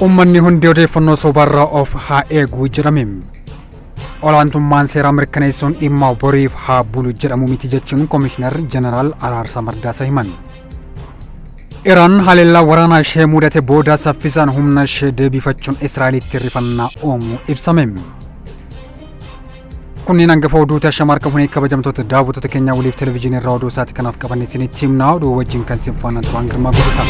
Uummanni hundi odeeffannoo sobaarraa of haa eegu jedhame. Olaantummaan seeraa mirkaneessuun dhimma boriif haa bulu jedhamu miti jechuun Komishinar Jeneraal Araarsaa Mardaasaa himan. Iraan haleellaa waraanaa ishee mudate booda saffisaan humna ishee deebifachuun Israa'elitti rifannaa uumuu ibsame. Kunneen hangafa oduuti ashama harka funee kabajamtoota daawwattoota keenyaa waliif televezyiinii irraa oduu isaati kanaaf qabanne isinitti himna oduu wajjin kan isin faana turaan Girmaa Guddisaa.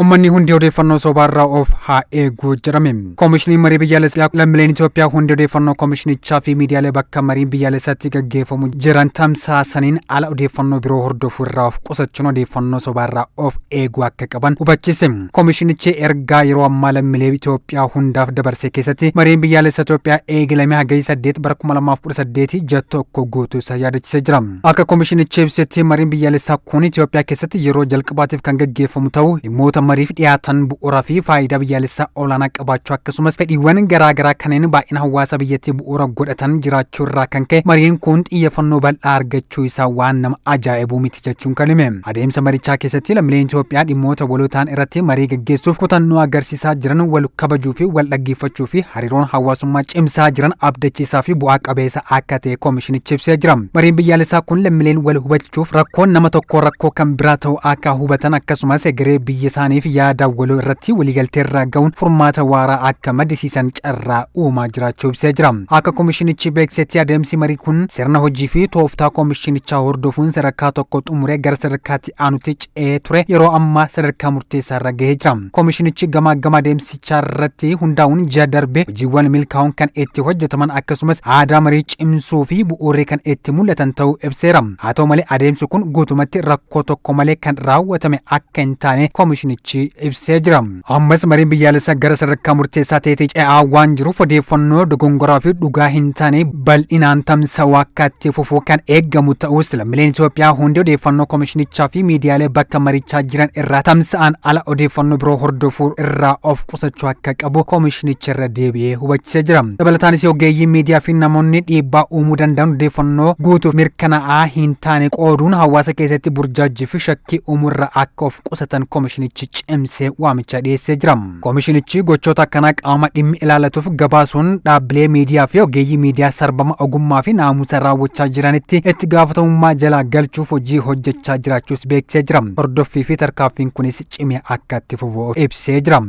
Uummanni hundi odeeffannoo sobaarraa of haa eegu jedhame. Koomishiniin marii biyyaalessaa lammiileen Itoophiyaa hundi odeeffannoo koomishinichaa fi miidiyaalee bakka mariin biyyaalessaatti gaggeeffamu jiran tamsaasaniin ala odeeffannoo biroo hordofuu irraa of qusachuun odeeffannoo sobaarraa of eeguu akka qaban hubachiise. Koomishinichi ergaa yeroo ammaa lammiilee Itoophiyaa hundaaf dabarse keessatti mariin biyyaalessa Itoophiyaa eegalame hagayya 8 bara 2018 ji'a tokko guutuu isaa yaadachiisee jira. Akka koomishinichi ibsetti mariin biyyaalessaa kun Itoophiyaa keessatti yeroo jalqabaatiif kan gaggeeffamu ta'uu dhimmoota mariif dhiyaatan bu'uuraa fi faayidaa biyyaalessaa olaanaa qabaachuu akkasumas fedhiiwwan garaagaraa kanneen baay'ina hawaasa biyyattii bu'uura godhatan jiraachuu irraa kan ka'e mariin kun xiyyeeffannoo bal'aa argachuu isaa waan nama ajaa'ibuu miti jechuun kan hime. Adeemsa marichaa keessatti lammiileen Itoophiyaa dhimmoota waloo ta'an irratti marii gaggeessuuf kutannoo agarsiisaa jiran wal kabajuu fi wal dhaggeeffachuu fi hariiroon hawaasummaa cimsaa jiran abdachiisaa fi bu'aa qabeessa akka ta'e koomishinichi ibsee jira. Mariin biyyaalessaa kun lammiileen wal hubachuuf rakkoon nama tokkoo rakkoo kan biraa ta'uu akka hubatan akkasumas egeree biyya isaaniif yaada waloo irratti waliigaltee irra ga'uun furmaata waaraa akka maddisiisan carraa uumaa jiraachuu ibsee jira. Akka koomishinichi beeksisetti adeemsi marii kun sirna hojii fi tooftaa koomishinichaa hordofuun sadarkaa tokko xumuree gara sadarkaatti aanutti ce'ee ture yeroo ammaa sadarkaa murteessaa irra gahee jira. Koomishinichi gamaa gama adeemsichaa irratti hundaa'uun ji'a darbe hojiiwwan milkaa'uun kan itti hojjetaman akkasumas aadaa marii cimsuu fi bu'uurri kan itti mul'atan ta'uu ibseera. Haa ta'u malee adeemsi kun guutumatti rakkoo tokko malee kan raawwatame akka hin taane koomishinichi ibsee jira. Ammas mariin biyyaalessaa gara sadarkaa murteessaa ta'etti ce'aa waan jiruuf odeeffannoo dogongoraa fi dhugaa hin taane bal'inaan tamsa'uu akka itti fufuu kan eegamu ta'us lammiileen Itoophiyaa hundi odeeffannoo koomishinichaa fi miidiyaalee bakka marichaa jiran irraa tamsa'an ala odeeffannoo biroo hordofuu irraa of qusachuu akka qabu koomishinicha irra deebi'ee hubachiisee jira. Dabalataanis ogeeyyiin miidiyaa fi namoonni dhiibbaa uumuu danda'an odeeffannoo guutuuf mirkanaa'aa hin taane qooduun hawaasa keessatti burjaajii fi shakkii uumuu irraa akka of qusatan koomishinichi cimsee waamicha dhiyeessee jira. Koomishinichi gochoota akkanaa qaama dhimmi ilaallatuuf gabaasuun dhaabbilee miidiyaa fi ogeeyyii miidiyaa sarbama ogummaa fi naamusa raawwachaa jiranitti itti gaafatamummaa jalaa galchuuf hojii hojjechaa jiraachuus beeksisee jira. Hordoffii fi tarkaanfiin kunis cimee akka itti fufu ibsee jira.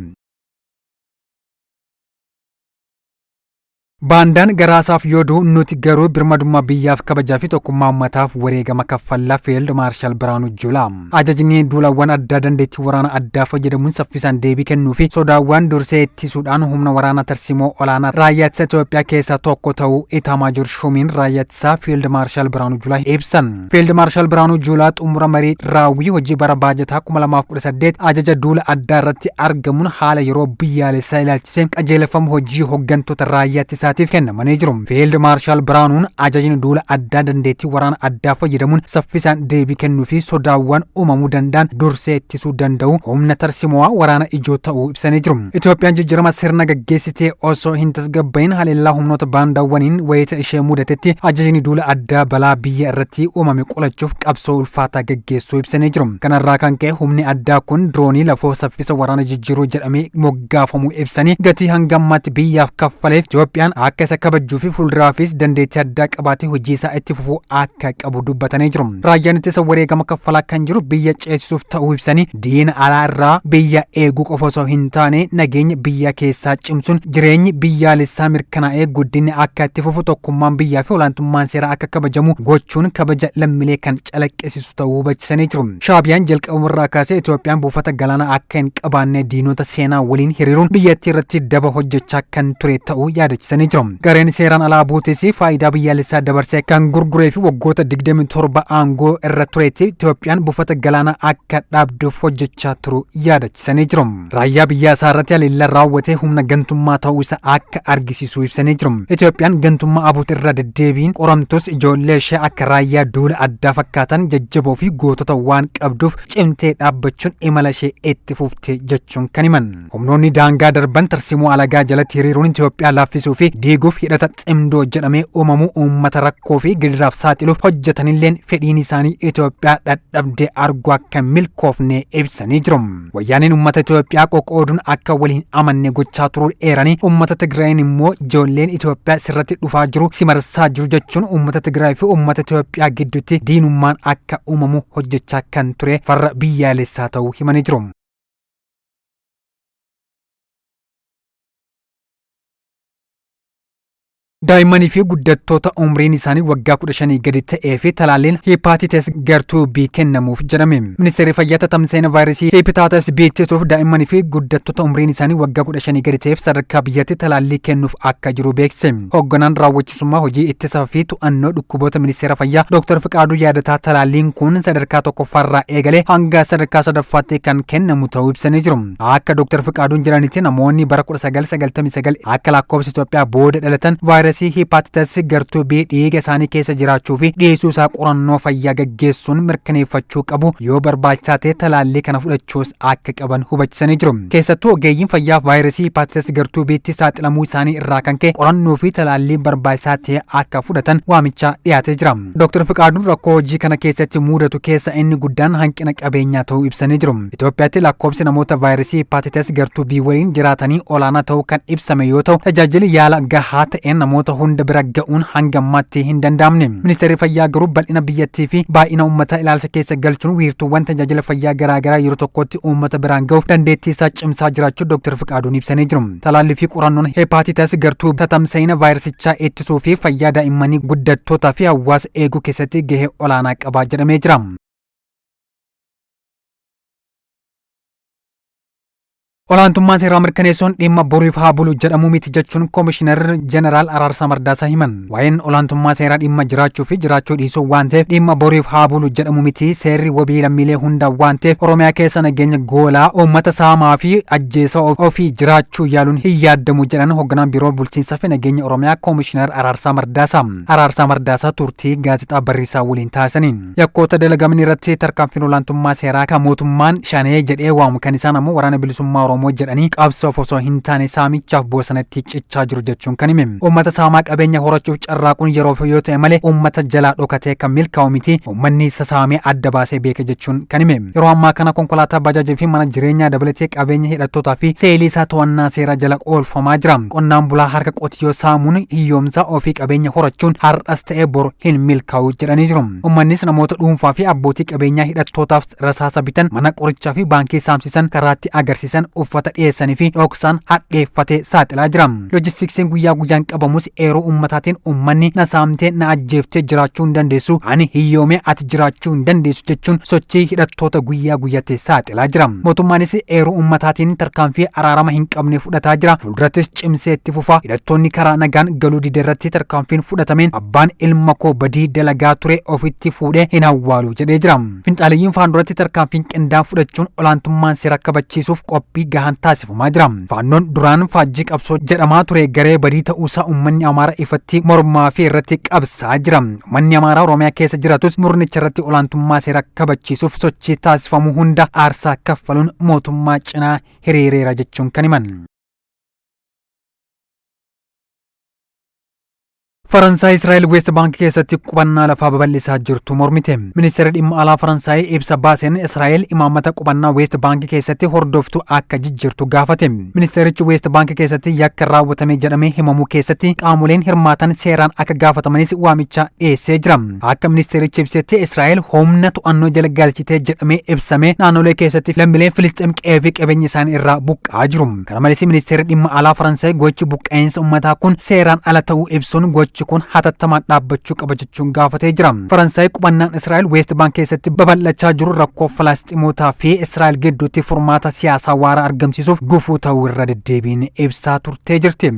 Baandaan garaasaaf yoo du'u nuti garuu birmadummaa biyyaaf kabajaa fi tokkummaa uummataaf wareegama kaffallaa Fiild Maarshaal Biraanuu Juulaa. Ajajni duulawwan addaa dandeettii waraana addaa fayyadamuun saffisaan deebii kennuu fi sodaawwan dursee ittisuudhaan humna waraanaa tarsimoo olaanaa raayyaa ittisa Itoophiyaa keessaa tokko ta'uu Itaamaajor Shuumiin raayyaa ittisaa Fiild Maarshaal Biraanuu Juulaa ibsan. Fiild Maarshaal Biraanuu Juulaa xumura marii raawwii hojii bara baajataa 2018 ajaja duula addaa irratti argamuun haala yeroo biyyaalessaa ilaalchisee qajeelfama hojii hooggantoota raayyaa ittisaatiif kennamanii jiru. Fiild Maarshaal Biraanuun ajajni duula addaa dandeettii waraana addaa fayyadamuun saffisaan deebii kennuu fi sodaawwan uumamuu danda'an dursee ittisuu danda'u humna tarsimoo waraana ijoo ta'uu ibsanii jiru. Itoophiyaan jijjiirama sirna gaggeessitee osoo hin tasgabbayin haleellaa humnoota baandaawwaniin wayita ishee mudatetti ajajni duula addaa balaa biyya irratti uumame qolachuuf qabsoo ulfaataa gaggeessuu ibsanii jiru. Kanarraa kan ka'e humni addaa kun diroonii lafoo saffisa waraana jijjiiruu jedhamee moggaafamuu ibsanii gatii hanga ammaatti biyyaaf kaffaleef Itoophiyaan akka isa kabajjuu fi fuulduraafis dandeettii addaa qabaatee hojii isaa itti fufuu akka qabu dubbatanii jiru. Raayyaan ittisa wareegama kaffalaa kan jiru biyya ceesisuuf ta'uu ibsanii diina alaa irraa biyya eeguu qofa osoo hin taane nageenya biyya keessaa cimsuun jireenyi biyyaalessaa mirkanaa'ee guddinni akka itti fufu tokkummaan biyyaa fi olaantummaan seeraa akka kabajamu gochuun kabaja lammiilee kan calaqqisiisu ta'uu hubachisanii jiru. Shaabiyaan jalqabumarraa kaasee Itoophiyaan buufata galaanaa akka hin qabaanne diinota seenaa waliin hiriiruun biyyattii irratti daba hojjechaa kan ture ta'uu yaadachisanii jiru. Gareen seeraan alaa buutis faayidaa biyyaalessaa dabarsee kan gurguree fi waggoota 27 aangoo irra turetti Itoophiyaan buufata galaanaa akka dhaabduuf hojjechaa turu yaadachisanii jiru. Raayyaa biyyaa isaa irratti haleellaa raawwatee humna gantummaa ta'uu isaa akka argisiisu ibsanii jiru. Itoophiyaan gantummaa abuut irra deddeebiin qoramtus ijoollee ishee akka raayyaa duula addaa fakkaatan jajjaboo fi gootota waan qabduuf cimtee dhaabbachuun imala ishee itti fufte jechuun kan himan. Humnoonni daangaa darban tarsimoo alagaa jalatti hiriiruun Itoophiyaa laaffisuu fi diiguuf hidhata ximdoo jedhamee uumamu uummata rakkoo fi gidiraaf saaxiluuf hojjetanilleen fedhiin isaanii Itoophiyaa dhadhabdee arguu akka milkoofne ibsanii jiru. Wayyaaneen uummata Itoophiyaa qoqqooduun akka wal hin amanne gochaa turuu eeranii, uummata Tigraayin immoo ijoolleen Itoophiyaa sirratti dhufaa jiru, si marsaa jiru jechuun uummata Tigraay fi uummata Itoophiyaa gidduutti diinummaan akka uumamu hojjechaa kan ture farra biyyaalessaa ta'uu himanii jiru. Daa'immanii fi guddattoota umriin isaanii waggaa 15 gadi ta'ee fi talaalliin Hepatitis gartuu B kennamuuf jedhame. Ministeerri Fayyaa tatamsa'ina vaayirasii Hepatitis B ittisuuf daa'immanii fi guddattoota umriin isaanii waggaa 15 gadi ta'eef sadarkaa biyyatti talaallii kennuuf akka jiru beeksise. Hoogganaan raawwachisummaa hojii ittisaa fi to'annoo dhukkuboota Ministeera Fayyaa Dr. Fiqaaduu Yaadataa talaalliin kun sadarkaa tokkoffaarraa eegalee hanga sadarkaa sadaffaatti kan kennamu ta'uu ibsanii jiru. Akka Dr. Fiqaaduun jedhanitti, namoonni bara 1999 akka lakkoofsa Itoophiyaa booda dhalatan vaayirasii Hepatitis gartuu B dhiiga isaanii keessa jiraachuu fi dhiisuu isaa qorannoo fayyaa gaggeessuun mirkaneeffachuu qabu, yoo barbaachisaa ta'e talaallii kana fudhachuus akka qaban hubachisanii jiru. Keessattuu ogeeyyiin fayyaa vaayirasii Hepatitis gartuu B'tti saaxilamuu isaanii irraa kan ka'e qorannoo fi talaallii barbaachisaa ta'e akka fudhatan waamicha dhiyaatee jira. Dr. Fiqaaduun rakkoo hojii kana keessatti mudatu keessa inni guddaan hanqina qabeenyaa ta'uu ibsanii jiru. Itoophiyaatti lakkoofsi namoota vaayirasii Hepatitis gartuu B waliin jiraatanii olaanaa ta'uu kan ibsame yoo ta'u, tajaajilli yaala gahaa ta'een namoota hunda bira ga'uun hanga ammaatti hin danda'amne. Ministeerri Fayyaa garuu bal'ina biyyattii fi baay'ina uummataa ilaalcha keessa galchuun wiirtuuwwan tajaajila fayyaa garaagaraa yeroo tokkotti uummata biraan ga'uuf dandeettii isaa cimsaa jiraachuu Dr. Fiqaaduun ibsanii jiru. Talaallii fi qorannoon Hepatitis gartuu tatamsa'ina vaayirasichaa ittisuu fi fayyaa daa'immanii, guddattootaa fi hawaasa eeguu keessatti gahee olaanaa qaba jedhamee jira. Olaantummaa seeraa mirkaneessuun dhimma boriif haa bulu jedhamuu miti jechuun Koomishinar Jeneraal Araarsaa Mardaasaa himan. Waa'een olaantummaa seeraa dhimma jiraachuu fi jiraachuu dhiisuu waan ta'eef dhimma boriif haa bulu jedhamu miti, seerri wabii lammiilee hundaa waan ta'eef Oromiyaa keessa nageenya goolaa, uummata saamaa fi ajjeesaa ofii jiraachuu yaaluun hin yaadamu jedhan hoogganaan biiroo bulchiinsaa fi nageenya Oromiyaa Koomishinar Araarsaa Mardaasaa. Araarsaa Mardaasaa turtii gaazexaa Barriisaa waliin taasisaniin, yakkoota dalagaman irratti tarkaanfiin olaantummaa seeraa kan mootummaan Shanee jedhee waamu, kan isaan ammoo Waraana Bilisummaa Oromoo jedhanii qabsoof osoo hin taane saamichaaf bosonatti cichaa jiru jechuun kan hime. Uummata saamaa qabeenya horachuuf carraaquun yeroof yoo ta'e malee uummata jalaa dhokatee kan milkaa'u miti, uummanni sasaamee adda baasee beeka jechuun kan hime. Yeroo ammaa kana konkolaataa, bajaajii fi mana jireenyaa dabalatee qabeenya hidhattootaa fi seelii isaa to'annaa seeraa jala oolfamaa jira. Qonnaan bulaa harka qotiyyoo saamuun hiyyoomsaa ofii qabeenya horachuun har'as ta'ee bor hin milkaa'u jedhanii jiru. Uummannis namoota dhuunfaa fi abbootii qabeenyaa hidhattootaaf rasaasa bitan, mana qorichaa fi baankii saamsisan, karaatti agarsiisan, uffata dhiyeessanii fi dhoksaan hadheeffatee saaxilaa jira. Loojistiksiin guyyaa guyyaan qabamus eeruu uummataatiin uummanni na saamtee na ajjeeftee jiraachuu hin dandeessu, ani hiyyoomee ati jiraachuu hin dandeessu jechuun sochii hidhattoota guyyaa guyyaatti saaxilaa jira. Mootummaanis eeruu uummataatiin tarkaanfii araarama hin qabne fudhataa jira. Fuuldurattis cimsee itti fufa. Hidhattoonni karaa nagaan galuu dide irratti tarkaanfiin fudhatameen abbaan ilma koo badii dalagaa ture ofitti fuudhee hin awwaalu jedhee jira. Finxaaleyyiin Faannoorratti tarkaanfiin qindaa'aa fudhachuun olaantummaan seera kabachiisuuf qophii gahaan taasifamaa jira. Faannoon duraan faajjii qabsoo jedhamaa ture garee badii ta'uusaa uummanni Amaaraa ifatti mormaa fi irratti qabsaa jira. Uummanni Amaaraa Oromiyaa keessa jiraatus murnicha irratti olaantummaa seera kabachiisuuf sochii taasifamu hunda aarsaa kaffaluun mootummaa cinaa hiriireera jechuun kan himan. Faransaay Israa'el Weest Baank keessatti qubannaa lafaa babal'isaa jirtu mormite. Ministeerri dhimma alaa Faransaay ibsa baaseen Israa'el imaammata qubannaa Weest Baank keessatti hordoftu akka jijjiirtu gaafate. Ministeerichi Weest Baank keessatti yakka raawwatame jedhamee himamuu keessatti qaamoleen hirmaatan seeraan akka gaafatamanis waamicha dhiyeessee jira. Akka ministeerichi ibsetti, Israa'el humna to'annoo jala galchitee jedhamee ibsame naannolee keessatti lammiileen Filisxeem qe'ee fi qabeenya isaanii irraa buqqa'aa jiru. Kana malees, ministeerri dhimma alaa Faransaay gochi buqqa'insa uummataa kun seeraan ala ta'uu ibsuun gochi kun hatattamaan dhaabbachuu qaba jechuun gaafatee jira. Faransaay qubannaan Israa'el Weest Baank keessatti babal'achaa jiru rakkoo Filisxeemotaa fi Israa'el gidduutti furmaata siyaasaa waaraa argamsiisuuf gufuu ta'uu irra deddeebiin ibsaa turtee jirti.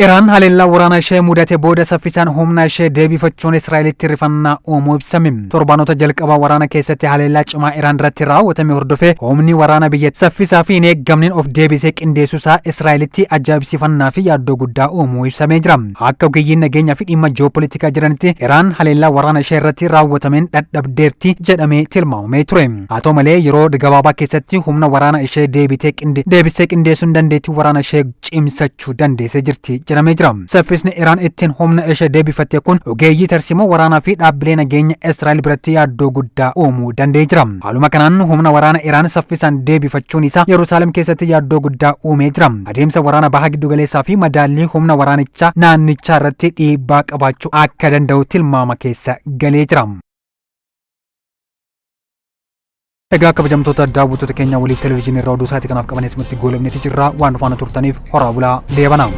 Iraan haleellaa waraana ishee mudate booda saffisaan humna ishee deebifachuun Israa'elitti rifannaa uumuu ibsame. Torbaanota jalqabaa waraana keessatti haleellaa cimaa Iraan irratti raawwatame hordofee humni waraana biyyattii saffisaa fi hin eeggamneen of deebisee qindeessuu isaa Israa'elitti ajaa'ibsiifannaa fi yaaddoo guddaa uumuu ibsamee jira. Akka ogeeyyiin nageenyaa fi dhimma ji'oopolitikaa jiranitti Iraan haleellaa waraana ishee irratti raawwatameen dadhabdeerti jedhamee tilmaamamee ture. Haa ta'u malee, yeroo gabaabaa keessatti humna waraana ishee deebitee qinde deebistee qindeessuun dandeettii waraana ishee cimsachuu dandeessee jirti jedhamee jira. Saffisni Iraan ittiin humna ishee deebifatte kun ogeeyyii tarsiimoo waraanaa fi dhaabbilee nageenya Israa'el biratti yaaddoo guddaa uumuu danda'ee jira. Haaluma kanaan humna waraana Iraan saffisaan deebifachuun isaa Yerusaalem keessatti yaaddoo guddaa uumee jira. Adeemsa waraana baha giddugaleessaa fi madaallii humna waraanichaa naannichaa irratti dhiibbaa qabaachuu akka danda'u tilmaama keessa galee jira. Egaa kabajamtoota daawwattoota keenya waliif televezyiinii irraa oduu isaatii kanaaf qabaneesumatti goolabneeti jirra. Waan faana turtaniif horaa bulaa deebanaa.